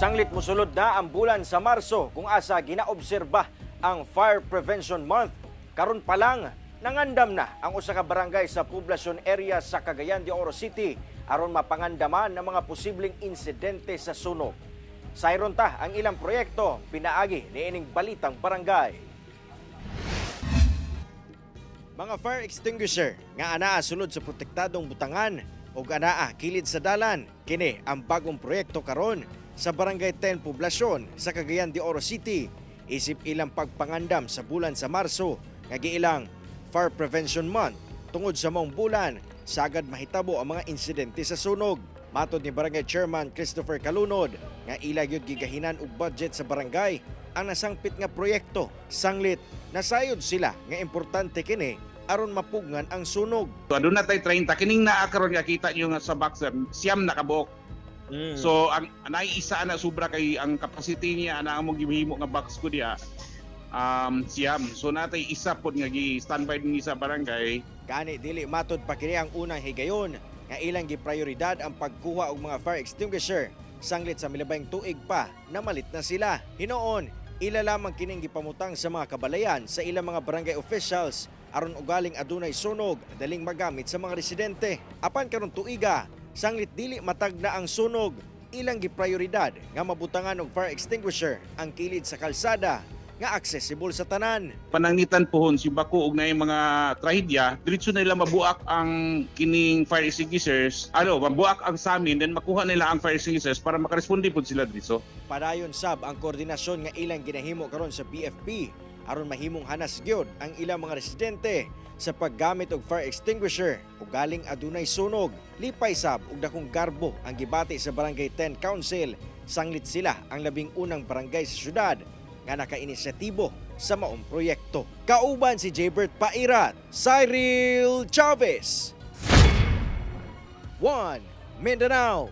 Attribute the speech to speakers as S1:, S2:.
S1: Sanglit musulod na ang bulan sa Marso kung asa ginaobserba ang Fire Prevention Month. Karon pa lang, nangandam na ang usa ka barangay sa poblasyon area sa Cagayan de Oro City aron mapangandaman ang mga posibleng insidente sa sunog. Sayron ta ang ilang proyekto pinaagi niining Balitang Barangay. Mga fire extinguisher nga anaa sulod sa protektadong butangan ug anaa kilid sa dalan. Kini ang bagong proyekto karon sa Barangay 10 Poblasyon sa Cagayan de Oro City. Isip ilang pagpangandam sa bulan sa Marso nga giilang Fire Prevention Month tungod sa maong bulan sagad mahitabo ang mga insidente sa sunog. Matod ni Barangay Chairman Christopher Calunod nga ila gyud gigahinan og budget sa barangay ang nasangpit nga proyekto. Sanglit nasayod sila nga importante kini aron mapugngan ang sunog.
S2: So aduna tay 30 kining naa karon nga kita niyo nga sa box, sir, 9 na kabuok. So ang naay isa na sobra kay ang capacity niya ana among gihimo nga box ko diha 9. So natay isa pod nga gi standby din sa barangay.
S1: Gani dili matod pa kini ang unang higayon nga ilang giprioridad ang pagkuha og mga fire extinguisher sanglit sa milabayng tuig pa namalit na sila. Hinuon, ila lamang kining gipamutang sa mga kabalayan sa ilang mga barangay officials aron ugaling adunay sunog daling magamit sa mga residente. Apan karon tuiga, sanglit dili matagna ang sunog, ilang giprioridad nga mabutangan og fire extinguisher ang kilid sa kalsada nga accessible sa tanan.
S2: Pananglitan pohon si bako og naay mga trahedya, diretso nila mabuak ang kining fire extinguishers, ano, mabuak ang samin, then makuha nila ang fire extinguishers para makaresponde pod sila diretso.
S1: Padayon sab ang koordinasyon nga ilang ginahimo karon sa BFP aron mahimong hanas gyud ang ilang mga residente sa paggamit og fire extinguisher ugaling adunay sunog. Lipay sab og dakong garbo ang gibati sa Barangay 10 Council sanglit sila ang 11 barangay sa syudad nga nakainisyatibo sa maong proyekto. Kauban si Jaybert Pairat, Cyril Chavez. 1 Mindanao.